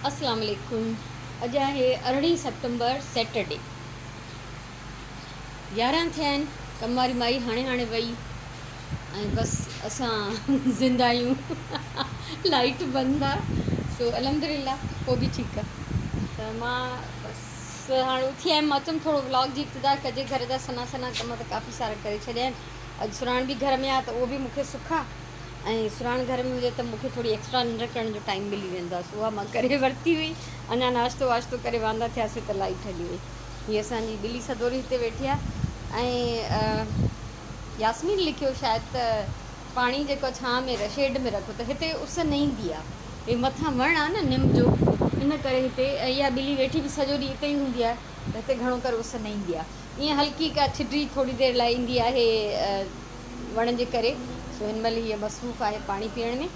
اسلام عليڪم اڄ آهي ارڙهين سيپٽمبر سيٽرڊي 11 ٿيا آهن ڪم واري مائي هاڻي هاڻي وئي ۽ بس اسان زنده آهيون لائٽ بند آ سو الحمد لله پوء به ٺيڪ آ ته مان بس هاڻي اٿي آيم مان چيم ٿورو ولاگ جي ابتدا ڪجي گهر جا سنا سنا ڪم ته ڪافي سارا ڪري ڇڏيا آهن اڄ سراڻ به گهر ۾ آ ته اهو به مون کي سک آ ۽ سراڻ گهر ۾ هجي ته مون کي ٿوري ايڪسٽرا ننڊ ڪرڻ جو ٽائيم ملي ويندو آهي سو اها مان ڪري ورتي هئي. اڃا ناشتو واشتو ڪري واندا ٿياسين ته لائيٽ هلي وئي. هي اسان جي ٻلي سدوري هتي ويٺي آهي ۽ ياسمين لکيو شايد ته پاڻي جيڪو ڇانء ۾ شيڊ ۾ رکو ته هتي اس نه ايندي آهي. هي مٿان وڻ آهي نه نم جو ان ڪري هتي اها ٻلي ويٺي به سڄو ڏينهن اتي ئي هوندي آهي ته هتي گهڻو ڪري اس نه ايندي آهي. ائين هلڪي ڪا ڇڊي ٿوري دير لاء ايندي آهي. وڻ جي ڪري سو هن مهل هيء مصروف آهي پاڻي پيئڻ ۾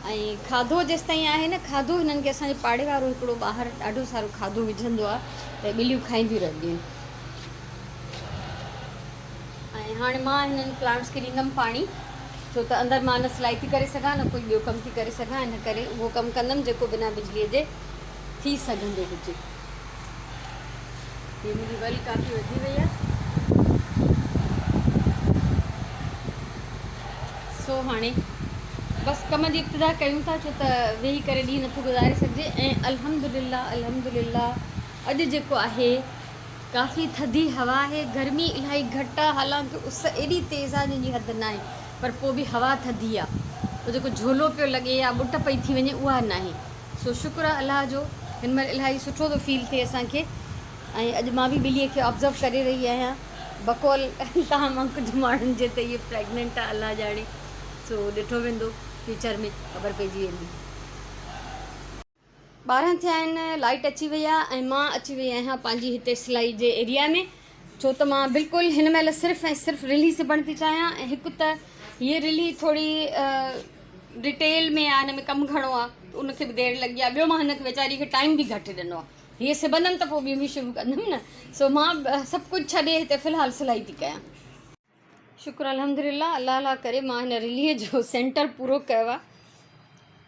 ۽ کاڌو جيستائين آهي نه کاڌو هنن کي اسان جي پاڙي وارو هڪڙو ٻاهر ڏاڍو سارو کاڌو وجهندو آهي ته ٻليون کائينديون رهنديون آهن ۽ هاڻي مان هنن پلانٽس کي ڏيندم پاڻي ڇو ته اندر مان نه سلائي ٿي ڪري سگهان نه ڪوئي ٻيو ڪم ٿي ڪري سگهان ان ڪري اهو ڪم ڪندم جيڪو بنا بجليء جي ٿي سگهندو هجي. هي منهنجي ول ڪافي وڌي وئي آهي. سو هاڻي بس ڪم جي ابتدا ڪيون ٿا ڇو ته ويهي ڪري ڏينهن نٿو گذاري سگهجي ۽ الحمدلله الحمدلله اڄ جيڪو آهي ڪافي ٿڌي هوا آهي گرمي الاهي گهٽ آهي حالانڪه اس ايڏي تيز آهي جنهن جي حد ناهي پر پوء به هوا ٿڌي آهي پوء جيڪو جهولو پيو لڳي يا ٻٽ پئي ٿي وڃي اها ناهي سو شڪر آ الله جو هن مهل الاهي سٺو ٿو فيل ٿئي اسان کي ۽ اڄ مان به ٻلي کي آبزرو ڪري رهي آهيان بقول توهان مان ڪجهه ماڻهن جي ته هيء پريگننٽ آ الله ڄاڻي سو ڏٺو ويندو فيوچر ۾ خبر پئجي ويندي. 12 ٿيا آهن لائيٽ اچي وئي آ ۽ مان اچي وئي آهيان پنهنجي هتي سلائي جي ايريا ۾ ڇو ته مان بلڪل هن مهل صرف ۽ صرف رلي سبڻ ٿي چاهيان ۽ هڪ ته هيء رلي ٿوري ڊيٽيل ۾ آ هن ۾ ڪم گهڻو آ ته ان کي به دير لڳي آ ٻيو مان هن کي ويچاري کي ٽائيم به گهٽ ڏنو آ هيء سبندم ته پوء ٻيون به شروع ڪندم نه سو مان سڀ ڪجهه ڇڏي هتي في الحال سلائي ٿي ڪيان. شڪر الحمدلله الله الله ڪري مان هن رليء جو سينٽر پورو ڪيو آ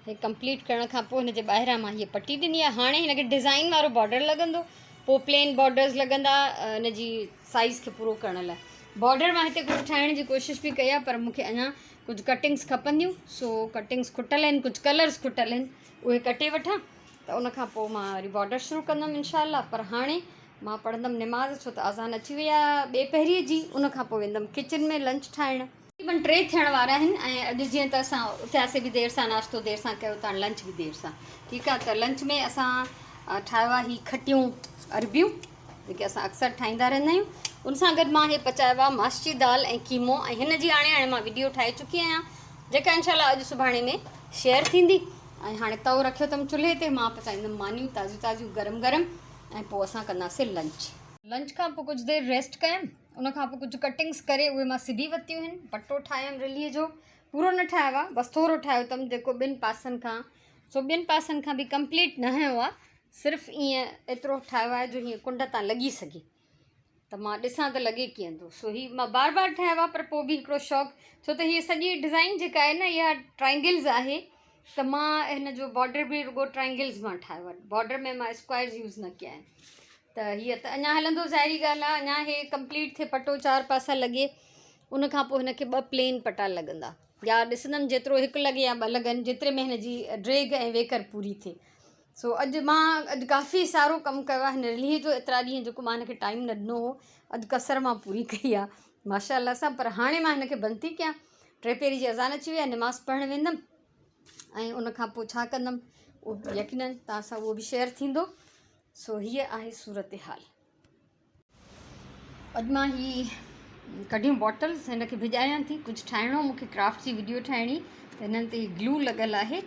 هي ڪمپليٽ ڪرڻ کان پوء هن جي ٻاهران مان هيء پٽي ڏني آ هاڻي هن کي ڊزائين وارو بارڊر لڳندو پوء پلين بارڊرز لڳندا ان جي سائيز کي پورو ڪرڻ لاء بارڊر مان هتي ڪجهه ٺاهڻ جي ڪوشش به ڪئي آ پر مون کي اڃا ڪجهه ڪٽنگس کپنديون سو ڪٽنگس کٽل آهن ڪجهه ڪلرس کٽل آهن اهي ڪٽي وٺان ته ان کان پوء مان وري بارڊر شروع ڪندم انشاء الله پر هاڻي مان پڙهندم نماز ڇو ته اذان اچي وئي آهي ٻي پهري جي ان کان پوء ويندم ڪچن ۾ لنچ ٺاهڻ. تقريبن 3 ٿيڻ وارا آهن ۽ اڄ جيئن ته اسان اٿياسي به دير سان ناشتو دير سان ڪيو ته هاڻي لنچ به دير سان ٺيڪ آهي ته لنچ ۾ اسان ٺاهيو آهي هي کٽيون عربيون جيڪي اسان اڪثر ٺاهيندا رهندا آهيون ان سان گڏ مان هي پچايو آهي ماش جي دال ۽ قيمو ۽ هن جي هاڻي هاڻي مان وڊيو ٺاهي چڪي آهيان جيڪا انشاء الله اڄ سڀاڻي ۾ شيئر ٿيندي ۽ هاڻي تئو رکيو اٿم چلهي تي مان پچائيندم مانيون تازيون تازيون گرم گرم ۽ پوء اسان ڪنداسين لنچ. لنچ کان پوء ڪجهه دير ريسٽ ڪيم ان کان پوء ڪجهه ڪٽنگس ڪري اهي مان سبي ورتيون آهن پٽو ٺاهيم رليء جو پورو نه ٺاهيو آهي بس ٿورو ٺاهيو اٿم جيڪو ٻن پاسن کان سو ٻن پاسن کان به ڪمپليٽ نه هنيو آهي صرف ائين ايترو ٺاهيو آهي جو هيئن ڪنڊ تان لڳي سگهي ته مان ڏسان ته لڳي ڪيئن ٿو سو هي مان بار بار ٺاهيو آهي پر پوء به هڪڙو شوق ڇو ته هيء سڄي ڊزائن جيڪا آهي نه اها ٽرائنگلز آهي ته مان هن جو بارڊر به رڳو ٽرائنگلز مان ٺاهيو آهي بارڊر ۾ مان اسڪوائرز يوز نه ڪيا آهن ته هيء ته اڃا هلندو ظاهري ڳالهه آهي اڃا هي ڪمپليٽ ٿئي پٽو چار پاسا لڳي ان کان پوء هن کي ٻه پلين پٽا لڳندا يا ڏسندم جيترو هڪ لڳي يا ٻه لڳن جيتري ۾ هن جي ڊيگهه ۽ ويڪر پوري ٿئي سو اڄ مان اڄ ڪافي سارو ڪم ڪيو آهي هن رليء جو ايترا ڏينهن جيڪو مان هن کي ٽائيم نه ڏنو هو اڄ ڪسر مان پوري ڪئي آهي ماشاء الله سان پر هاڻي مان هن کي بند ٿي ڪيان ٽي پهري جي اذان اچي وئي آهي نماز پڙهڻ ويندم ۽ ان کان پوء ڇا ڪندم اهو يقينن توهان سان اهو به شيئر ٿيندو سو هيء آهي صورتحال. اڄ مان هي ڪڍيون باٽلز هن کي ڀڄايان ٿي ڪجهه ٺاهڻو مون کي ڪرافٽ جي وڊيو ٺاهڻي ته هنن تي گلو لڳل آهي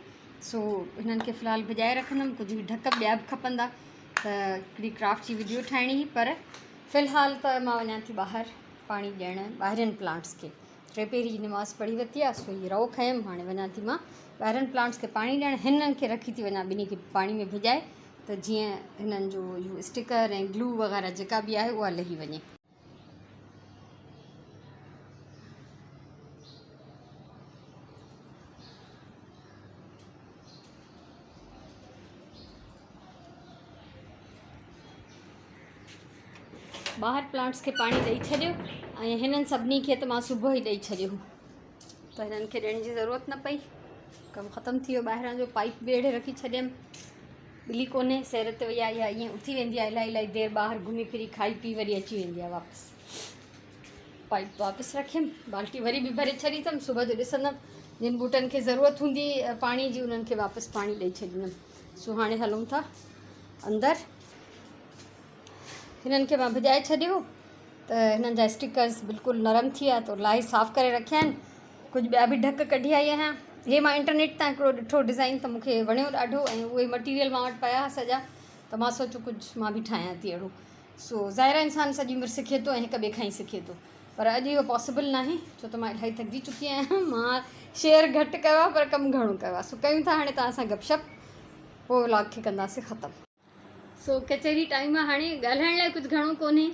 سو هنن کي في الحال ڀڄائي رکندم ڪجهه ڍڪ ٻيا به کپندا ته هڪڙي ڪرافٽ جي وڊيو ٺاهڻي هئي پر في الحال ته مان وڃان ٿي ٻاهر پاڻي ڏيڻ ٻاهرين پلانٽس کي ٽي پهري جي نماز پڙهي ورتي آهي سو هي رئو کنيم هاڻي وڃان ٿي مان ٻاهرين پلانٽس کي پاڻي ڏيڻ هنن کي رکي ٿي وڃان ٻنهي کي پاڻي ۾ ڀڄائي ته جيئن هنن جو اهو اسٽيڪر ۽ گلو وغيره جيڪا به آهي اها لهي وڃي. ٻاهر پلانٽس کي پاڻي ڏئي ڇڏيو ۽ هنن سڀني کي ته مان صبح ئي ڏئي ڇڏيو ته هنن کي ڏيڻ جي ضرورت نه پئي. ڪم ختم ٿي ويو ٻاهران جو پائپ به اهڙي رکي ڇڏيم. ٻلي ڪونهي سير تي وئي آهي اها ائين اٿي ويندي آهي الاهي الاهي دير ٻاهر گهمي ڦري کائي پي وري اچي ويندي آهي واپس. پائپ واپس رکيم بالٽي وري به ڀري ڇڏي اٿم صبح جو ڏسندم جن ٻوٽن کي ضرورت هوندي پاڻي جي انهن کي واپس پاڻي ڏئي ڇڏيندم. سو هاڻي هلون ٿا اندر. هنن کي مان ڀڄائي ڇڏيو ته هنن جا اسٽڪرز بلڪل نرم ٿي ويا ته لاهي صاف ڪري رکيا آهن. ڪجهه ٻيا به ڍڪ ڪڍي آئي آهيان. هي مان انٽرنيٽ تان هڪڙو ڏٺو ڊزائين ته مون کي وڻيو ڏاڍو ۽ اهي مٽيريل مان وٽ پيا هئا سڄا ته مان سوچيو ڪجهه مان به ٺاهيان ٿي اهڙو. سو ظاهر آهي انسان سڄي عمر سکي ٿو ۽ هڪ ٻئي کان ئي سکي ٿو پر اڄ اهو پاسيبل ناهي ڇو ته مان الاهي ٿڪجي چڪي آهيان. مان شيئر گهٽ ڪيو آهي پر ڪم گهڻو ڪيو آهي. سو ڪيون ٿا هاڻي توهان سان گپ شپ پوء ولاگ کي ڪنداسين ختم. سو ڪچهري ٽائيم آ هاڻي ڳالهائڻ لاء ڪجهه گهڻو ڪونهي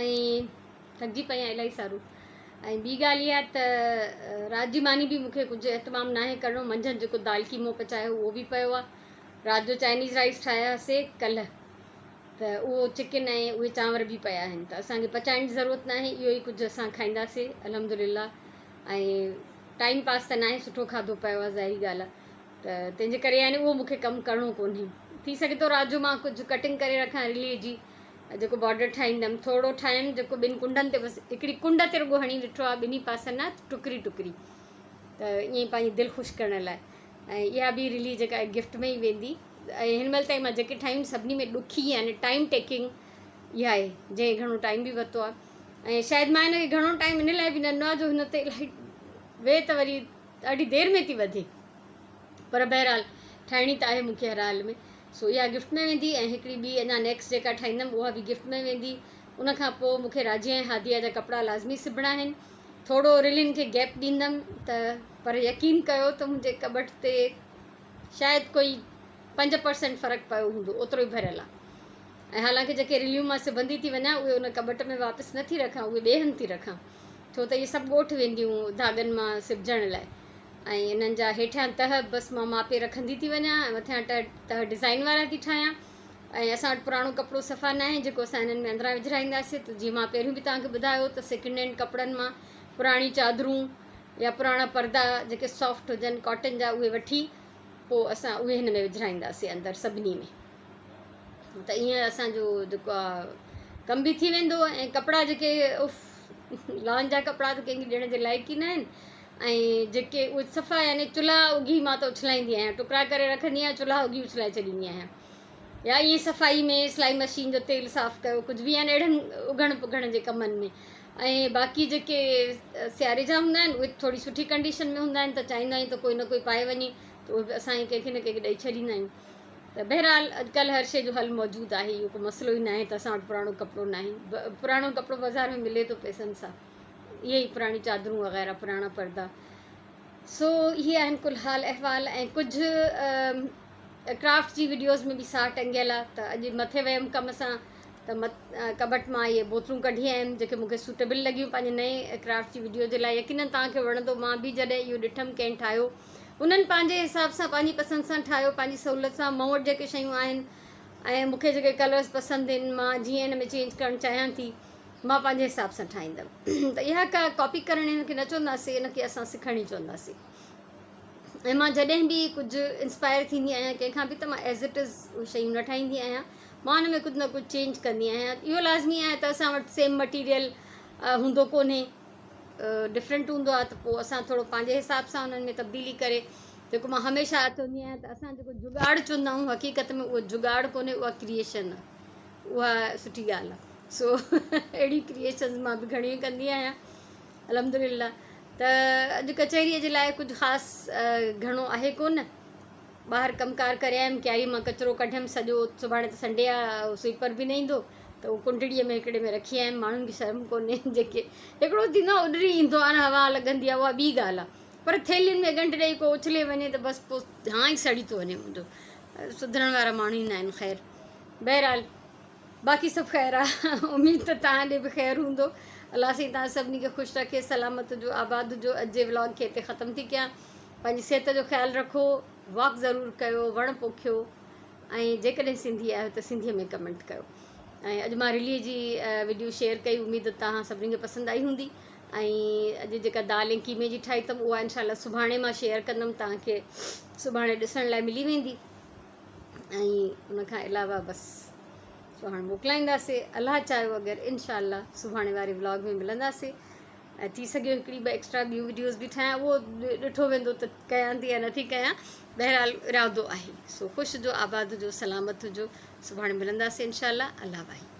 ۽ ٿڪجي پئي آهيان الاهي سارو ۽ ٻي ڳالهه اها ته رات جي ماني به مونکي ڪجهه اهتمام ناهي ڪرڻو منجهند جيڪو دال قيمو پچايو اهو به پيو آ رات جو چائنيز رائس ٺاهيا سي ڪلهه ته اهو چڪن ۽ اهي چانور به پيا آهن ته اسانکي پچائڻ جي ضرورت ناهي اهو ئي ڪجهه اسان کائينداسي الحمدلله ۽ ٽائيم پاس ته ناهي سٺو کاڌو پيو آ ظاهري ڳالهه آ ته تنهن جي ڪري يعني اهو مون کي ڪم ڪرڻو ڪونهي. ٿي سگهي ٿو رات جو مان ڪجهه ڪٽنگ ڪري رکان رلي جي جيڪو بارڊر ٺاهيندم ٿورو ٺاهيم جيڪو ٻن ڪنڊن تي بس هڪڙي ڪنڊ تي رڳو هڻي ڏٺو آهي ٻنهي پاسن نه ٽڪري ٽڪري ته ائين ئي پنهنجي دل خوش ڪرڻ لاء ۽ اها به رلي جيڪا گفٽ ۾ ئي ويندي ۽ هن مهل تائين مان جيڪي ٺاهيون سڀني ۾ ڏکي يعني ٽائيم ٽيڪنگ اها آهي جنهن گهڻو ٽائيم به ورتو آهي ۽ شايد مان هن کي گهڻو ٽائيم ان لاء به نه ڏنو آهي جو هن تي الاهي ويهه ته وري ڏاڍي دير ۾ ٿي وڌي پر بهرحال ٺاهڻي ته آهي مون کي هر حال ۾ سو اها گفٽ ۾ ويندي ۽ هڪڙي ٻي اڃا نيڪسٽ جيڪا ٺاهيندم اها به گفٽ ۾ ويندي ان کان پوء مون کي راجيه ۽ هاديه جا ڪپڙا لازمي سبڻا آهن ٿورو رلين کي گيپ ڏيندم ته پر يقين ڪيو ته منهنجي ڪٻٽ تي شايد ڪوئي 5% فرق پيو هوندو اوترو ئي ڀريل آهي ۽ حالانڪه جيڪي رليون مان سبندي ٿي وڃان اهي ان ڪٻٽ ۾ واپس نه ٿي رکان اهي ٻئي هنڌ ٿي رکان ڇو ته اهي سڀ ڳوٺ وينديون ڌاڳن مان سبجڻ لاء ۽ انهن جا هيٺيان تهه بس مان ماپي رکندي ٿي وڃان ۽ مٿيان تهه ڊزائين وارا ٿي ٺاهيان ۽ اسان وٽ پراڻو ڪپڙو صفا ناهي جيڪو اسان انهن ۾ اندران وجهرائينداسين ته جيئن مان پهريون به توهان کي ٻڌايو ته سيڪنڊ هينڊ ڪپڙن مان پراڻي چادرون يا پراڻا پردا جيڪي سافٽ هجن ڪاٽن جا اهي وٺي پوء اسان اهي هن ۾ وجهرائينداسين اندر سڀني ۾ ته ائين اسان جو جيڪو آ ڪم به ٿي ويندو ۽ ڪپڙا جيڪي اف لان جا ڪپڙا ته ڪنهن کي ڏيڻ جي لائق ئي نه آهن ۽ جيڪي اهي صفا يعني چلها اگهي مان ته اڇلائيندي آهيان ٽڪرا ڪري رکندي آهيان چلها اگهي اڇلائي ڇڏيندي آهيان يا ائين صفائي ۾ سلائي مشين جو تيل صاف ڪيو ڪجهه به يعني اهڙن اگهڻ پگهڻ جي ڪمن ۾ ۽ باقي جيڪي سياري جا هوندا آهن اهي ٿوري سٺي ڪنڊيشن ۾ هوندا آهن ته چاهيندا آهيون ته ڪوئي نه ڪوئي پائي وڃي ته اهي به اسان ڪنهن کي نه ڪنهن کي ڏئي ڇڏيندا آهيون ته بهرحال اڄڪلهه هر شيء جو حل موجود آهي اهو ڪو مسئلو ئي ناهي ته اسان وٽ پراڻو ڪپڙو ناهي پراڻو ڪپڙو بازار ۾ ملي ٿو پئسن سان اهي ئي پراڻيون چادرون وغيره پراڻا پردا سو اهي آهن ڪل حال احوال ۽ ڪجهه ڪرافٽ جي وڊيوز ۾ به ساهه ٽنگيل آهي ته اڄ مٿي ويم ڪم سان ته ڪٻٽ مان اهي بوتلون ڪڍي آيم جيڪي مون کي سوٽيبل لڳيون پنهنجي نئين ڪرافٽ جي وڊيو جي لاء يقينن توهان کي وڻندو مان به جڏهن اهو ڏٺم ڪنهن ٺاهيو انهن پنهنجي حساب سان پنهنجي پسند سان ٺاهيو پنهنجي سهولت سان مون وٽ جيڪي شيون آهن ۽ مون کي جيڪي ڪلرس پسند آهن مان جيئن ان ۾ چينج ڪرڻ چاهيان ٿي مان پنهنجي حساب سان ٺاهيندم ته اها ڪا ڪاپي ڪرڻ ان کي نه چونداسين ان کي اسان سکڻ ئي چونداسين ۽ مان جڏهن به ڪجهه انسپائر ٿيندي آهيان ڪنهن کان به ته مان ايز it از اهي شيون نه ٺاهيندي آهيان مان ان ۾ ڪجهه نه ڪجهه چينج ڪندي آهيان اهو لازمي آهي ته اسان وٽ سيم مٽيريل هوندو ڪونهي ڊفرنٽ هوندو آهي ته پوء اسان ٿورو پنهنجي حساب سان انهن ۾ تبديلي ڪري جيڪو مان هميشه چوندي آهيان ته اسان جيڪو جگاڙ چوندا آهيون حقيقت ۾ اهو جگاڙ ڪونهي اها ڪريئيشن آهي اها سٺي ڳالهه آهي سو اهڙي ڪريئيشنز مان به گهڻيون ڪندي آهيان الحمد لله ته اڄ ڪچهريء جي لاء ڪجهه خاص گهڻو آهي ڪونه ٻاهر ڪم ڪار ڪري آيم، ڪياري مان ڪچرو ڪڍيم سڄو، سڀاڻي ته سنڊي آ، سوئيپر به نه ايندو ته اهو ڪنڊڙيء ۾ هڪڙي ۾ رکي آيم، ماڻهن کي شرم ڪونهي جيڪي هڪڙو ٿيندو آ اڏري ايندو آ نه هوا لڳندي آ اها ٻي ڳالهه آ پر ٿيلهين ۾ ڳنڍ ڏئي ڪو اڇلي وڃي ته بس پوء هانء ئي سڙي ٿو وڃي منهنجو، سڌرڻ وارا ماڻهو ئي نه آهن خير بهرحال باقي سڀ خير آ اميد ته توهان ڏي به خير هوندو الله سائين توهان سڀني کي خوش رکي سلامت هجو آباد هجو اڄ جي ولاگ کي هتي ختم ٿي ڪيان پنهنجي صحت جو خيال رکو واڪ ضرور ڪيو وڻ پوکيو ۽ جيڪڏهن سنڌي آهيو ته سنڌي ۾ ڪمينٽ ڪيو. ۽ اڄ مان رلي جي وڊيو شيئر ڪئي اميد ته توهان سڀني کي پسند آئي هوندي ۽ اڄ جيڪا دال ۽ قيمي جي ٺاهي اٿم اها انشاء الله سڀاڻي مان شيئر ڪندم توهان کي سڀاڻي ڏسڻ لاء ملي ويندي ۽ ان کان علاوه بس سو هاڻي موڪلائينداسي الله چاهيو اگر انشاء الله سڀاڻي واري ولاگ ۾ ملنداسي ۽ ٿي سگهيو هڪڙي ٻه ايڪسٽرا ٻيون وڊيوز به ٺاهيان اهو ڏٺو ويندو ته ڪيان ٿي يا نٿي ڪيان بهرحال ارادو آهي سو خوش هجو آباد هجو سلامت هجو سڀاڻي ملنداسي انشاء الله الله واهي.